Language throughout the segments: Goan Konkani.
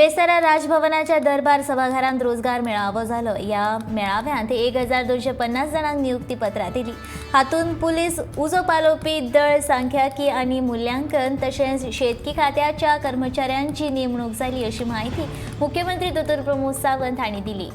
बिरेस्तारा राजभवनाच्या दरबार सभाघरांत रोजगार मेळावो जालो. ह्या मेळाव्यांत 1250 जाणांक नियुक्ती पत्रां दिली. हातूंत पुलीस, उजो पालोवपी दळ, सांख्यिकी आनी मुल्यांकन तशेंच शेतकी खात्याच्या कर्मचाऱ्यांची नेमणूक जाली अशी म्हायती मुख्यमंत्री दोतोर प्रमोद सावंत हांणी दिली.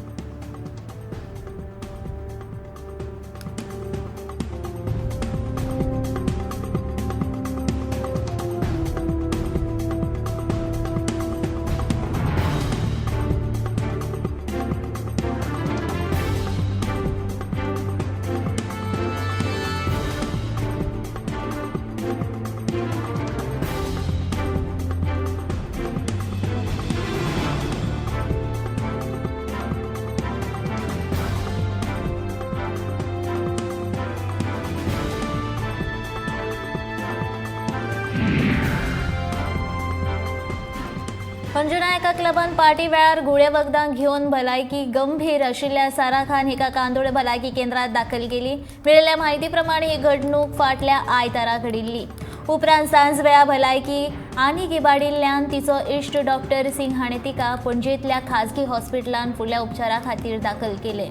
अंजुना एका क्लबान पार्टी वेळार गुळे वखदां घेवन भलायकी गंभीर आशिल्ल्या सारा खान हिका कांदोळे भलायकी केंद्रात दाखल केली. मेळिल्ल्या म्हायती प्रमाणे ही घडणूक फाटल्या आयतारा घडिल्ली. उपरांत सांजवेळा भलायकी आनी इबाडिल्ल्यान तिचो इश्ट डॉक्टर सिंग हाणें तिका पणजेंतल्या खाजगी हॉस्पिटलांत फुडल्या उपचारा खातीर दाखल केले.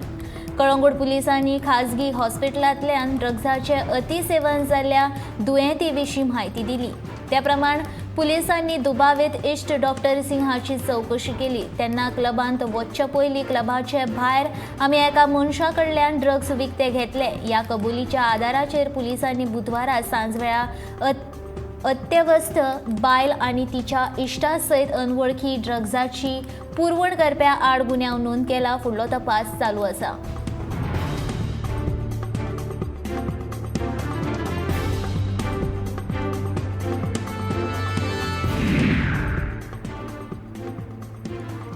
कळंगूट पुलिसांनी खाजगी हॉस्पिटलांतल्यान ड्रग्साचे अतिसेवन जाल्ल्या दुयेंती विशीं म्हायती दिली. त्या प्रमाण पुलिसांनी दुबावीत इश्ट डॉक्टर सिंग हाची चवकशी केली. तेन्ना क्लबांत वचचे पयलीं क्लबाचे भायर आमी एका मनशा कडल्यान ड्रग्स विकते घेतले. ह्या कबुलीच्या आदाराचेर पुलिसांनी बुधवारा सांजवेळा अत्यवस्थ बायल आनी तिच्या इश्टा सयत अनवळखी ड्रग्साची पुरवण करप्या आड गुन्यांव नोंद केला. फुडलो तपास चालू आसा.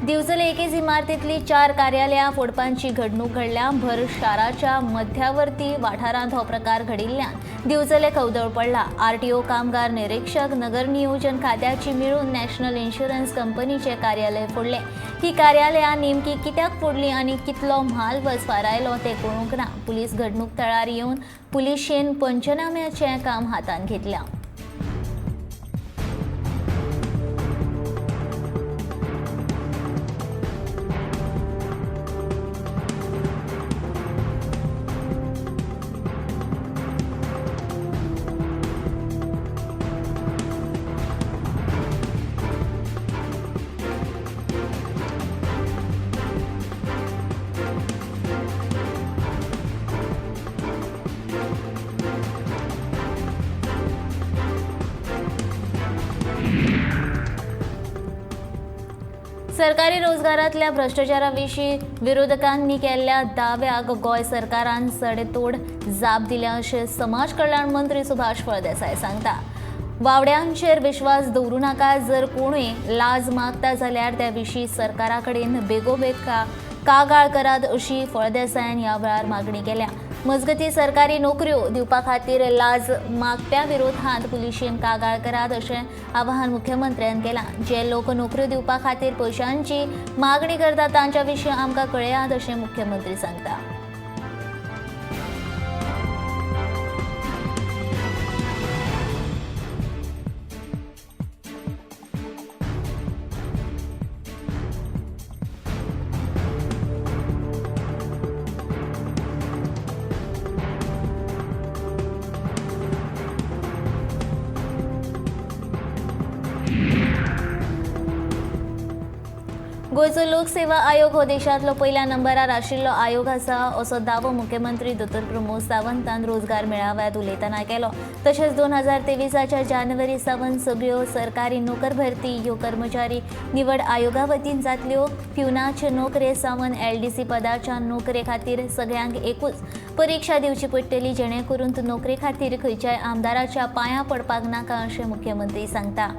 दिवचले एकेच इमारतींतली 4 कार्यालयां फोडपांची घडणूक घडल्या. भर शाराच्या मध्यावर्ती वाठारांत हो प्रकार घडिल्ल्यान दिवचले खवदळ पडला. आरटीओ कामगार निरीक्षक नगर नियोजन खात्याची मेळून नॅशनल इन्शुरन्स कंपनीचे कार्यालय फोडले. ही कार्यालयां नेमकी कित्याक फोडली आनी कितलो म्हाल वचपार आयलो तें कळूंक ना. पुलीस घडणूक थळार येवन पुलिशेन पंचनाम्याचें काम हातांत घेतलां. सरकारी रोजगारांतल्या भ्रश्टाचाराविशीं विरोधकांनी केल्ल्या दाव्याक गोंय सरकारान सडेतोड जाप दिल्या अशें समाज कल्याण मंत्री सुभाष फळदेसाय सांगता. वावड्यांचेर विश्वास दवरूं नाका. जर कोणूय लाज मागता जाल्यार त्या विशीं सरकारा कडेन बेगोबेग कागाळ करात अशी फळदेसायान ह्या वेळार मागणी केल्या. मजगतीं सरकारी नोकऱ्यो दिवपा खातीर लाज मागप्या विरोधांत पुलिशेन कागाळ करात अशें आवाहन मुख्यमंत्र्यान केलां. जे लोक नोकऱ्यो दिवपा खातीर पयशांची मागणी करतात तांच्या विशीं आमकां कळयात अशें मुख्यमंत्री सांगता. गोंयचो लोकसेवा आयोग हो देशांतलो पयल्या नंबरार आशिल्लो आयोग आसा असो दावो मुख्यमंत्री दोतोर प्रमोद सावंतान रोजगार मेळाव्यात उलयतना केलो. तशेंच 2023 जानेवारी सावन सगळ्यो सरकारी नोकर भरती ह्यो कर्मचारी निवड आयोगा वतीन जातल्यो. प्युनाचे नोकरे सावन LDC पदाच्या नोकरे खातीर सगळ्यांक एकूच परिक्षा दिवची पडटली, जेणे करून नोकरे खातीर खंयच्याय आमदाराच्या पांयां पडपाक नाका अशें मुख्यमंत्री सांगता.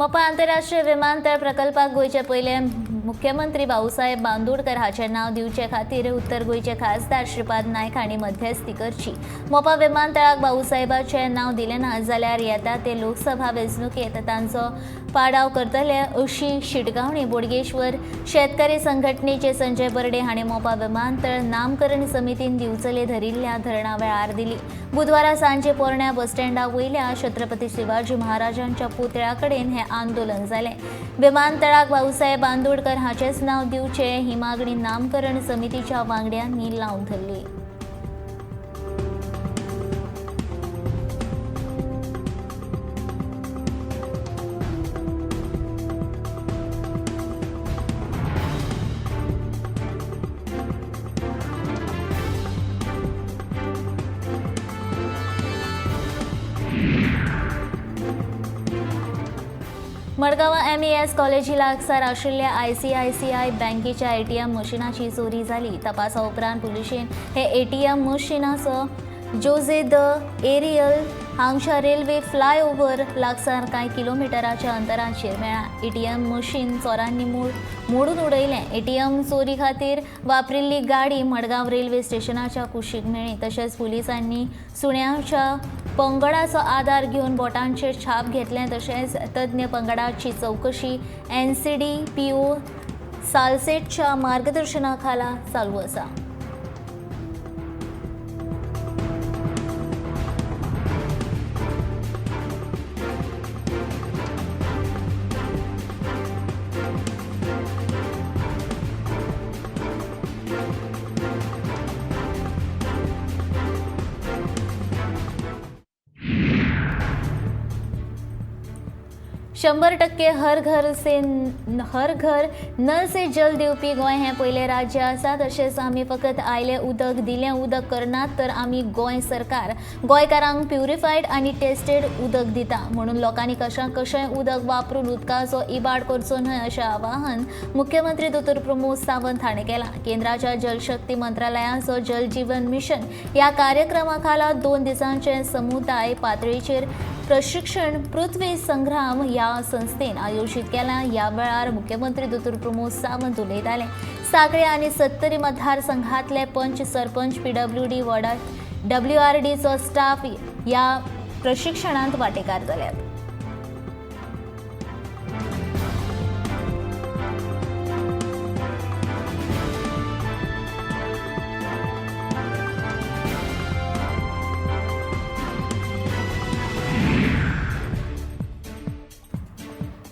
मोपा आंतरराष्ट्रीय विमानतळ प्रकल्पाक गोंयचे पयले मुख्यमंत्री भाऊसाहेब बांदोडकर हाचें नांव दिवचे खातीर उत्तर गोंयचे खासदार श्रीपाद नायक हांणी मध्यस्थी करची. मोपा विमानतळाक भाऊसाहेबाचें नांव दिलें ना जाल्यार येता ते लोकसभा वेंचणुकेंत तांचो पाडाव करतले अशी शिटकावणी बोडगेश्वर शेतकरी संघटनेचे संजय बर्डे हांणी मोपा विमानतळ नामकरण समितीन दिवचले धरिल्ल्या धरणा वेळार दिली. बुधवारा सांजे पोरण्या बसस्टँडा वयल्या छत्रपती शिवाजी महाराजांच्या पुतळ्या कडेन हें आंदोलन जालें. विमानतळाक भाऊसाहेब बांदोडकर हाचेंच नांव दिवचें ही मागणी नामकरण समितीच्या वांगड्यांनी लावन धरली. मडगांवां एमईएस कॉलेजी लागसार आशिल्ल्या आयसीआयसीआय बँकेच्या एटीएम मशिनाची चोरी जाली. तपासा उपरांत पुलिशेन हे एटीएम मशिनाचो जोजे the aerial हांगच्या रेल्वे फ्लायओव्हर लागसार कांय किलोमिटराच्या अंतराचेर मेळ्ळा. एटीएम मशीन चोरांनी मोडून उडयलें. एटीएम चोरी खातीर वापरिल्ली गाडी मडगांव रेल्वे स्टेशनाच्या कुशीक मेळ्ळी. तशेंच पुलिसांनी सुण्याच्या पंगडाचो आदार घेवन बोटांचेर छाप घेतले. तशेंच तज्ञ पंगडाची चवकशी एनसीडीपीओ सालसेटच्या मार्गदर्शनाखाला चालू आसा. 100% हर घर से हर घर नल से जल दिवपी गोंय हें पयलें राज्य आसा. तशेंच आमी फकत आयलें उदक दिलें उदक करनात, तर आमी गोंय सरकार गोंयकारांक प्युरिफायड आनी टेस्टेड उदक दिता. म्हणून लोकांनी कशा कशें उदक वापरून उदकाचो इबाड करचो न्हय अशें आवाहन मुख्यमंत्री दोतोर प्रमोद सावंत हाणें केलां. केंद्राच्या जलशक्ती मंत्रालयाचो जल जीवन मिशन ह्या कार्यक्रमा खाला 2 दिसांचें समुदाय पातळीचेर प्रशिक्षण पृथ्वी संग्राम ह्या संस्थेन आयोजीत केलां. ह्या वेळार मुख्यमंत्री दोतोर प्रमोद सावंत उलयताले. सांखळे आनी सत्तरी मतदारसंघातले पंच, सरपंच, पीडब्ल्यूडी, वॉर्डा डब्ल्यूआरडीचो स्टाफ ह्या प्रशिक्षणांत वांटेकार जाल्यात.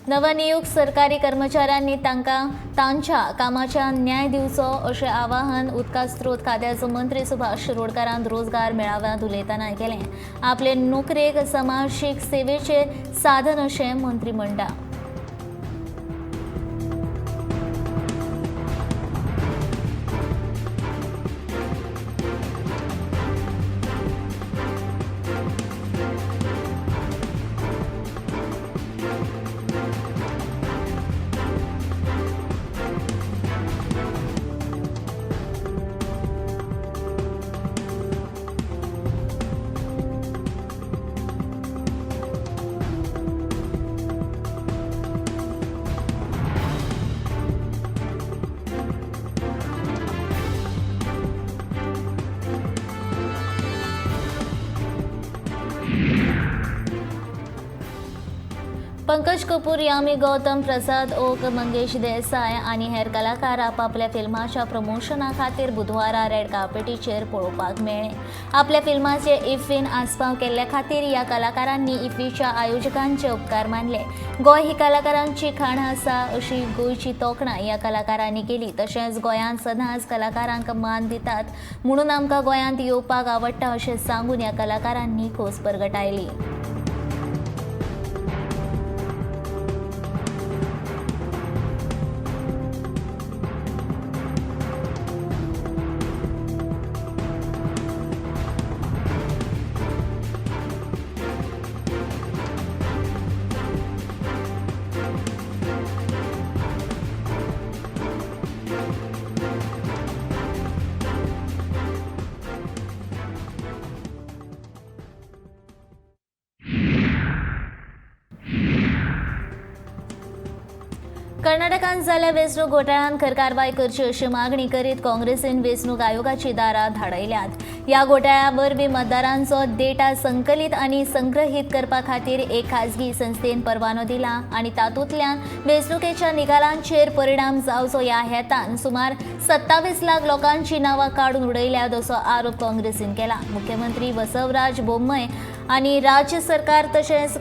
नवनियुक्त सरकारी कर्मचाऱ्यांनी तांकां तांच्या कामाच्या न्याय दिवचो अशें आवाहन उदका स्रोत खात्याचो मंत्री सुभाष शिरोडकारान रोजगार मेळाव्यांत उलयतना केलें. आपले नोकरेक समाजीक सेवेचें साधन अशें मंत्री म्हणटा. पंकज कपूर, यामी गौतम, प्रसाद ओक, मंगेश देसाय आनी हेर कलाकार आपापल्या फिल्माच्या प्रमोशना खातीर बुधवारा रेड कार्पेटीचेर पळोवपाक मेळ्ळे. आपल्या फिल्माचे इफ्फीन आस्पाव केल्ल्या खातीर ह्या कलाकारांनी इफ्फीच्या आयोजकांचे उपकार मानले. गोंय ही कलाकारांची खाण आसा अशी गोंयची तोखणाय ह्या कलाकारांनी केली. तशेंच गोंयांत सदांच कलाकारांक मान दितात म्हणून आमकां गोंयांत येवपाक आवडटा अशें सांगून ह्या कलाकारांनी खोस परगटायली. कर्नाटकांत जाल्ल्या वेंचणूक घोटाळ्यांत खर कारवाय करची अशी मागणी करीत काँग्रेसीन वेंचणूक आयोगाची दारां धाडयल्यात. ह्या घोटाळ्या वरवीं मतदारांचो डेटा संकलित आनी संग्रहीत करपा खातीर एक खाजगी संस्थेन परवानो दिला आनी तातूंतल्यान वेंचणुकेच्या निकालांचेर परिणाम जावचो ह्या हेतान सुमार 27 लाख लोकांची नांवां काडून उडयल्यात असो आरोप काँग्रेसीन केला. मुख्यमंत्री बसवराज बोम्मय आनी राज्य सरकार तशेंच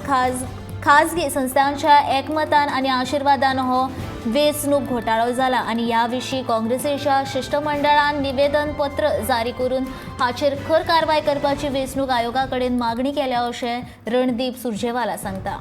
खाजगी संस्थांच्या एकमतान आनी आशिर्वादान हो वेंचणूक घोटाळो जाला आनी ह्या विशीं काँग्रेसीच्या शिश्टमंडळान निवेदनपत्र जारी करून हाचेर खर कारवाय करपाची वेंचणूक आयोगा कडेन मागणी केल्या अशें रणदीप सुरजेवाला सांगता.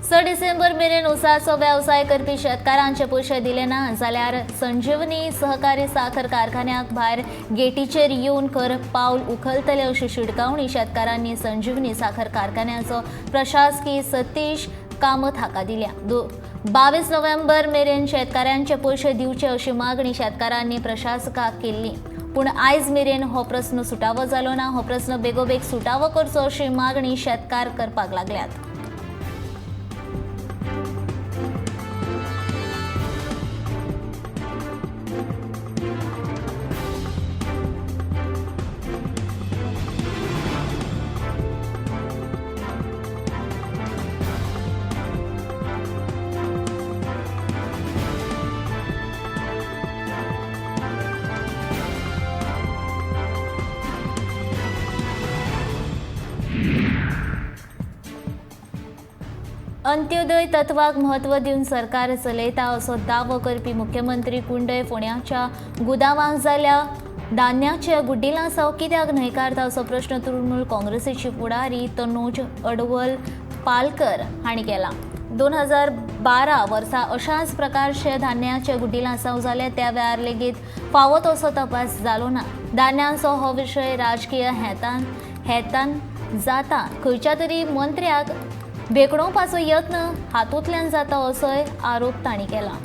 स डिसेंबर मेरेन उसाचो वेवसाय करपी शेतकारांचे पयशे दिले ना जाल्यार संजीवनी सहकारी साखर कारखान्याक भायर गेटीचेर येवन खर पावल उखलतले अशी शिटकावणी शेतकारांनी संजीवनी साखर कारखान्याचो प्रशासकी सतीश कामत हाका दिल्या. 22 नोव्हेंबर मेरेन शेतकारांचे पयशे दिवचे अशी मागणी शेतकारांनी प्रशासकाक केल्ली, पूण आयज मेरेन हो प्रस्न सुटावो जालो ना. हो प्रस्न बेगोबेग सुटावो करचो अशी मागणी शेतकार करपाक लागल्यात. अंत्योदय तत्वाक म्हत्व दिवन सरकार चलयता असो दावो करपी मुख्यमंत्री कुंडय फोंड्याच्या गुदावांक जाल्या धान्याच्या गुड्डिलांसांव कित्याक न्हयकारता असो प्रश्न तृणमूल काँग्रेसीची फुडारी तनोज अडवल पालकर हांणी केला. 2012 वर्सा अशाच प्रकारचे धान्याचे गुड्डिलांसांव जाले त्या वेळार लेगीत फावो तसो तपास जालो ना. धान्यांचो हो विशय राजकीय हेतान जाता, खंयच्या तरी मंत्र्याक भेकडोवपाचो यत्न हातूंतल्यान जाता असोय आरोप तांणी केला.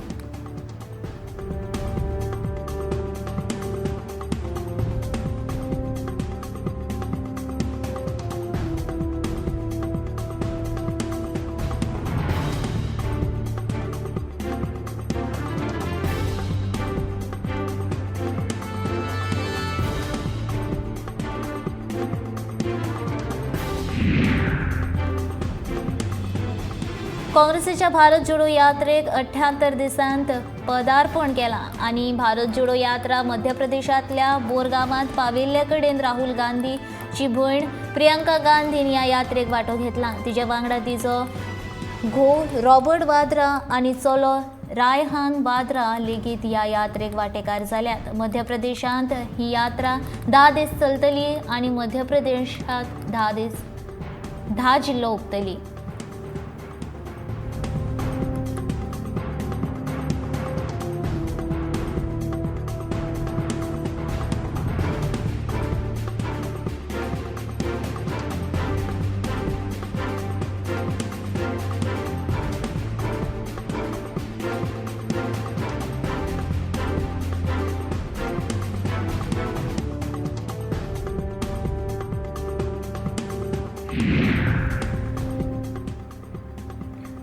काँग्रेसीच्या भारत जोडो यात्रेक 78 दिसांत पदार्पण केलां आनी भारत जोडो यात्रा मध्य प्रदेशांतल्या बोरगांवांत पाविल्ले कडेन राहुल गांधीची भयण प्रियंका गांधीन ह्या यात्रेक वांटो घेतला. तिचे वांगडा तिचो घोव रॉबर्ट वाद्रा आनी चलो रायहान वाद्रा लेगीत ह्या यात्रेक वांटेकार जाल्यात. मध्य प्रदेशांत ही यात्रा 10 दीस चलतली आनी मध्य प्रदेशांत 10 जिल्लो हुपतली.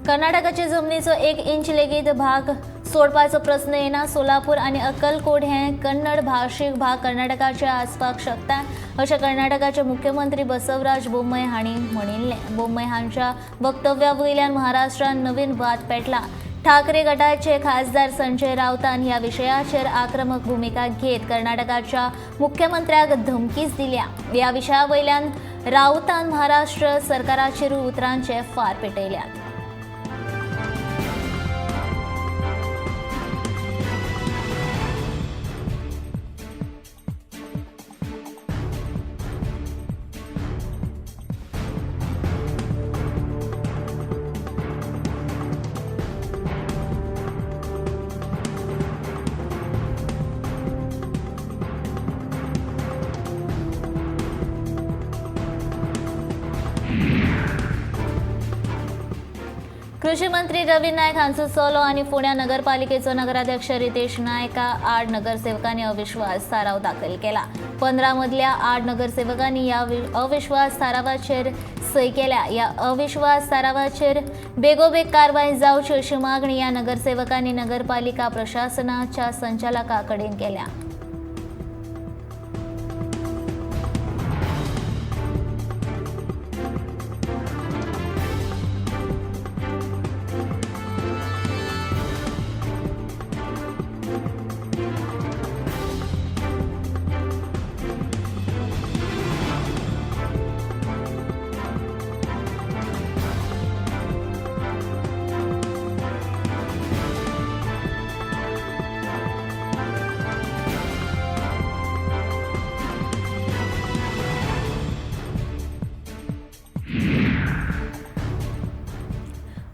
कर्नाटकाचे जमनीचो 1 इंच लेगीत भाग सोडपाचो प्रस्न येना. सोलापूर आनी अक्कलकोट हे कन्नड भाशीक भाग कर्नाटकाचे आसपाक शकता अशें कर्नाटकाचे मुख्यमंत्री बसवराज बोम्मय हांणी म्हणिल्लें. बोम्मय हांच्या वक्तव्या वयल्यान महाराष्ट्रान नवीन वाद पेटला. ठाकरे गटाचे खासदार संजय राऊतान ह्या विशयाचेर आक्रमक भूमिका घेत कर्नाटकाच्या मुख्यमंत्र्याक धमकीच दिल्या. ह्या विशया वयल्यान राऊतान महाराष्ट्र सरकाराचेर उतरांचे फार पेटयल्यात. कृषी मंत्री रवी नायक हांचो चलो आनी फोंड्या नगरपालिकेचो नगराध्यक्ष रितेश नायका आड नगरसेवकांनी अविश्वास थाराव दाखल केला. 15 मदल्या 8 नगरसेवकांनी ह्या अविश्वास थारावाचेर सय केल्या. ह्या अविश्वास थारावाचेर बेगोबेग कारवाय जावची अशी मागणी ह्या नगरसेवकांनी नगरपालिका प्रशासनाच्या संचालका कडेन केल्या.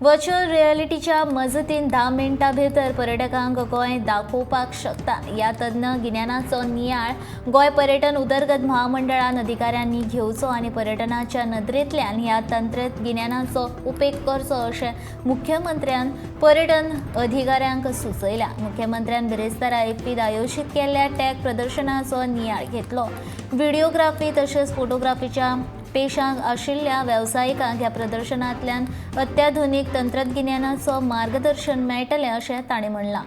वर्च्युअल रियलिटीच्या मजतीन 10 मिनटां भितर पर्यटकांक गोंय दाखोवपाक शकता. ह्या तज्ञ गिन्यानाचो नियाळ गोंय पर्यटन उदरगत महामंडळान अधिकाऱ्यांनी घेवचो आनी पर्यटनाच्या नदरेंतल्यान ह्या तंत्रगिन्यानाचो उपेग करचो अशें मुख्यमंत्र्यान पर्यटन अधिकाऱ्यांक सुचयलां. मुख्यमंत्र्यान बिरेस्तारा इफ्फींत आयोजीत केल्ल्या टॅक प्रदर्शनाचो नियाळ घेतलो. व्हिडिओग्राफी तशेंच फोटोग्राफीच्या पेशांक आशिल्ल्या वेवसायिकांक ह्या प्रदर्शनांतल्यान अत्याधुनीक तंत्रगिन्यानाचो मार्गदर्शन मेळटलें अशें तांणी म्हणलां.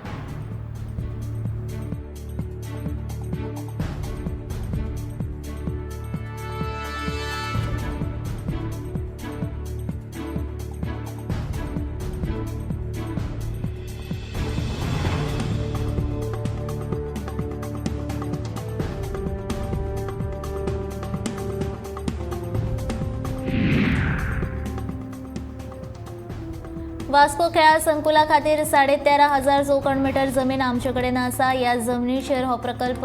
वास्को खेळा संकुला खातीर 13,500 चौखण मिटर जमीन आमचे कडेन आसा. ह्या जमनीचेर हो प्रकल्प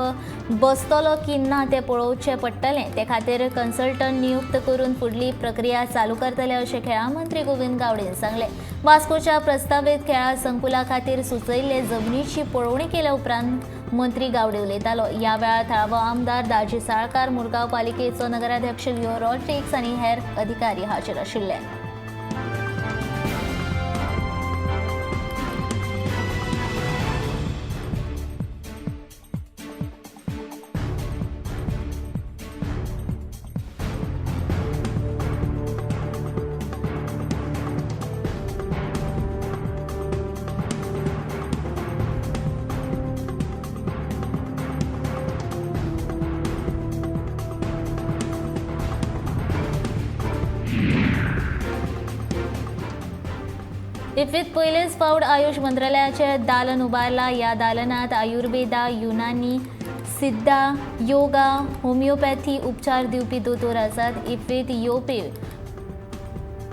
बसतलो की ना तें पळोवचें पडटलें. ते खातीर कन्सल्टंट नियुक्त करून फुडली प्रक्रिया चालू करतले अशें खेळां मंत्री गोविंद गावडेन सांगलें. वास्कोच्या प्रस्तावीत खेळा संकुला खातीर सुचयल्ले जमनीची पळोवणी केल्या उपरांत मंत्री गावडे उलयतालो. ह्या वेळार थळावो आमदार दाजी साळकार, मुरगांव पालिकेचो नगराध्यक्ष लिओ रॉड्रिग्स आनी हेर अधिकारी हाजीर आशिल्ले. इफ्फीत पयलेच फावट आयुष मंत्रालयाचे दालन उबारला. ह्या दालनात आयुर्वेदा, युनानी, सिद्धा, योगा, होमिओपॅथी उपचार दिवपी दोतोर आसात. इफ्फीत येवपी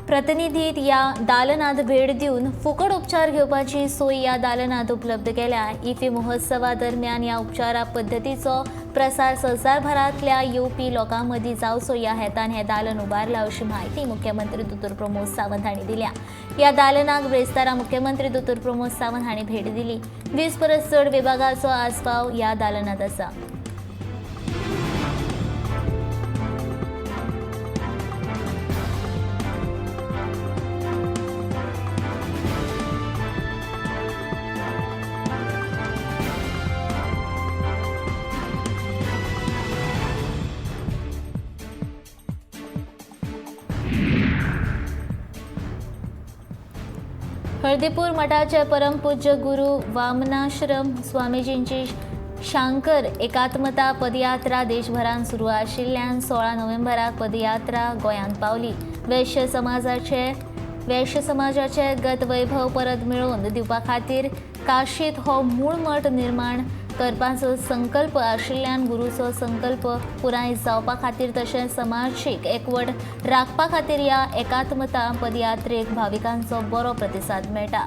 प्रतिनिधी ह्या दालनात भेट दिवन फुकट उपचार घेवपाची सोय ह्या दालनात उपलब्ध केल्या. इफ्फी महोत्सवा दरम्यान ह्या उपचारा पद्दतीचो प्रसार संवसारभरांतल्या येवपी लोकां मदीं जावचो ह्या हेतान हें दालन उबारलां अशी म्हायती मुख्यमंत्री दोतोर प्रमोद सावंत हांणी दिल्या. ह्या दालनाक ब्रेस्तारा मुख्यमंत्री दोतोर प्रमोद सावंत हांणी भेट दिली. 20 परस चड विभागाचो आस्पाव ह्या दालनात आसा. हळदीपूर मठाचे परमपूज्य गुरु वामनाश्रम स्वामीजींची शांकर एकात्मता पदयात्रा देशभरांत सुरू आशिल्ल्यान 16 नोव्हेंबराक पदयात्रा गोंयांत पावली. वैश्य समाजाचे गत वैभव परत मेळोवन दिवपा खातीर काशीत हो मूळ मठ निर्माण करपाचो संकल्प आशिल्ल्यान गुरूचो संकल्प पुराय जावपा खातीर तशेंच समाजीक एकवट राखपा खातीर ह्या एकात्मता पदयात्रेक भाविकांचो बरो प्रतिसाद मेळटा.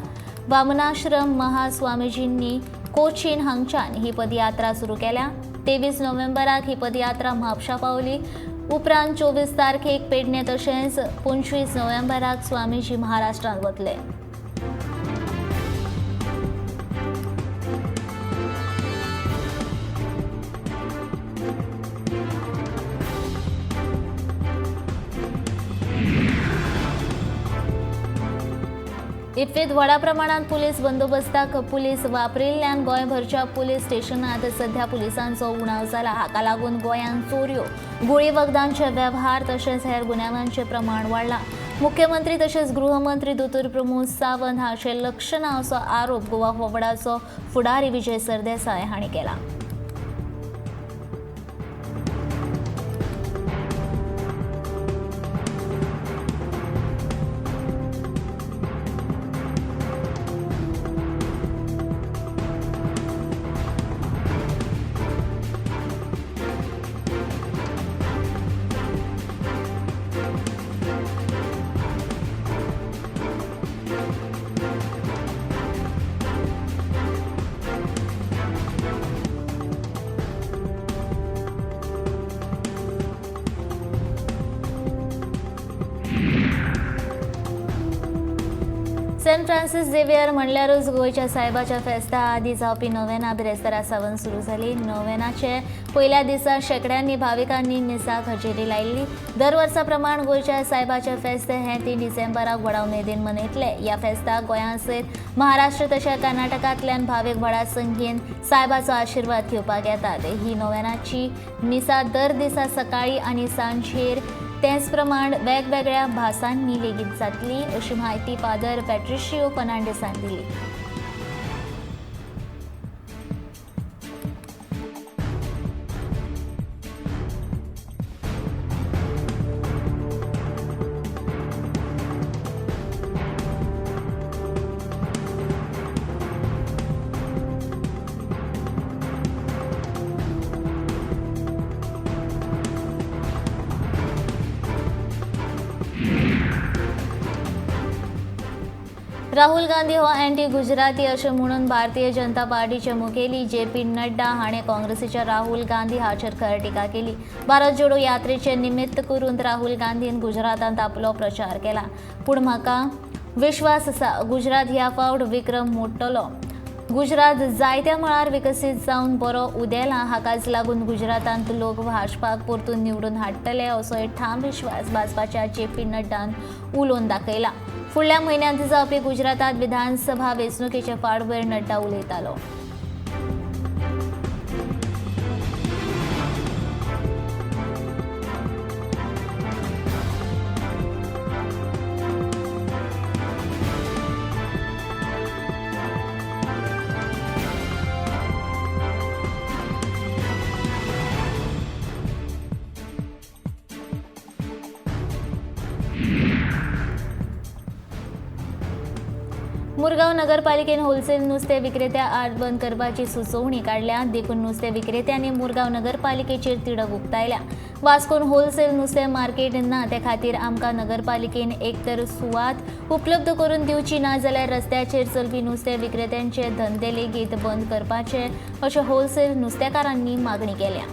वामनाश्रम महास्वामीजींनी कोचीन हांगच्यान ही पदयात्रा सुरू केल्या. 23 नोव्हेंबराक ही पदयात्रा म्हापशा पावली. उपरांत 24 तारखेक पेडणे तशेंच 25 नोव्हेंबराक स्वामीजी महाराष्ट्रांत वतले. इफ्फीत व्हडा प्रमाणात पुलीस बंदोबस्ताक पुलीस वापरिल्ल्यान गोंयभरच्या पुलीस स्टेशनात सध्या पुलिसांचो उणाव जाला। हाका लागून गोंयांत चोरयो, गुळी वखदांचे वेव्हार तशेंच हेर गुन्यांवांचें प्रमाण वाडलां। मुख्यमंत्री तशेंच गृहमंत्री दोतोर प्रमोद सावंत हाचें लक्ष ना असो आरोप गोवा फॉरवर्डाचो फुडारी विजय सरदेसाय हांणी केला। सेंट फ्रांसिस झेवियर म्हणल्यारूच गोंयच्या सायबाच्या फेस्ता आदी जावपी नोवेना बिरेस्तारा सावन सुरू जाली। नोवेनाचे पयल्या दिसा शेंकड्यांनी भाविकांनी मिसाक हजेरी लायिल्ली। दर वर्सा प्रमाण गोंयच्या सायबाचे फेस्त हें 3 डिसेंबराक व्हडा उमेदीन मनयतले। ह्या फेस्ताक गोंया सयत महाराष्ट्र तशेंच कर्नाटकांतल्यान भावीक व्हडा संख्येन सायबाचो आशिर्वाद घेवपाक येतात। ही नोवेनाची मिसा दर दिसा सकाळी आनी सांजेर तेच प्रमाण वेगवेगळ्या भासांनी लेगीत जातली अशी माहिती फादर पॅट्रिशियो फर्नांडीसान दिली। राहुल गांधी हो अँटी गुजराती अशें म्हणून भारतीय जनता पार्टीचे मुखेली जे पी नड्डा हाणें काँग्रेसीच्या राहुल गांधी हाचेर खर टिका केली। भारत जोडो यात्रेचे निमित्त करून राहुल गांधीन गुजरातांत आपलो प्रचार केला। पूण म्हाका विश्वास आसा गुजरात ह्या फावट विक्रम मोडटलो। गुजरात जायत्या मळार विकसीत जावन बरो उदेला, हाकाच लागून गुजरातांत लोक भाजपाक परतून निवडून हाडटले असो एक ठाम विश्वास भाजपाच्या जे पी नड्डान उलोवन दाखयला। फुडल्या म्हयन्यांत जावपी गुजरातांत विधानसभा वेंचणुकेचे फाटभूंयेर नड्डा उलयतालो। मुरगांव नगरपालिकेन होलसेल नुस्तें विक्रेत्या आड बंद करपाची सुचोवणी काडल्या। देखून नुस्तें विक्रेत्यांनी मुरगांव नगरपालिकेचेर तिडक उक्तायल्या। वास्कोन होलसेल नुस्तें मार्केट ना ते खातीर आमकां नगरपालिकेन एक तर सुवात उपलब्ध करून दिवची ना जाल्यार रस्त्याचेर चलपी नुस्तें विक्रेत्यांचे धंदे लेगीत बंद करपाचे अशें होलसेल नुस्तेकारांनी मागणी केल्या।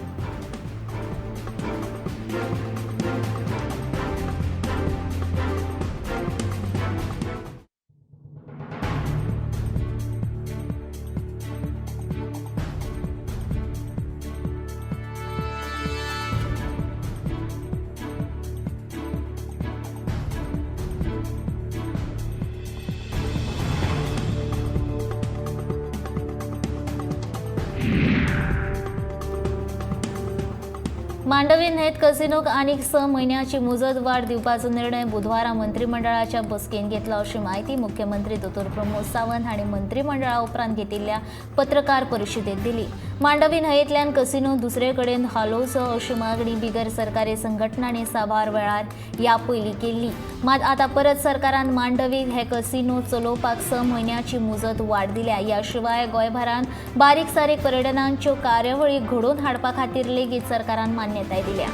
मांडवी न्हंयेत कसिनोक आनीक 6 म्हयन्याची मुजत वाड दिवपाचो निर्णय बुधवारा मंत्रिमंडळाच्या बसकेन घेतला अशी माहिती मुख्यमंत्री दोतोर प्रमोद सावंत हांणी मंत्रिमंडळा उपरांत घेतिल्ल्या पत्रकार परिशदेत दिली। मांडवी न्हंयेंतल्यान कसिनो दुसरे कडेन हालोवचो अशी मागणी बिगर सरकारी संघटनांनी साबार वेळार ह्या पयलीं केल्ली। मात आतां परत सरकारान मांडवी हे कसिनो चलोवपाक 6 म्हयन्याची मुजत वाड दिल्या। ह्या शिवाय गोंयभरांत बारीक सारीक पर्यटनांच्यो कार्यावळी घडोवन हाडपा खातीर लेगीत सरकारान मान्यताय दिल्या।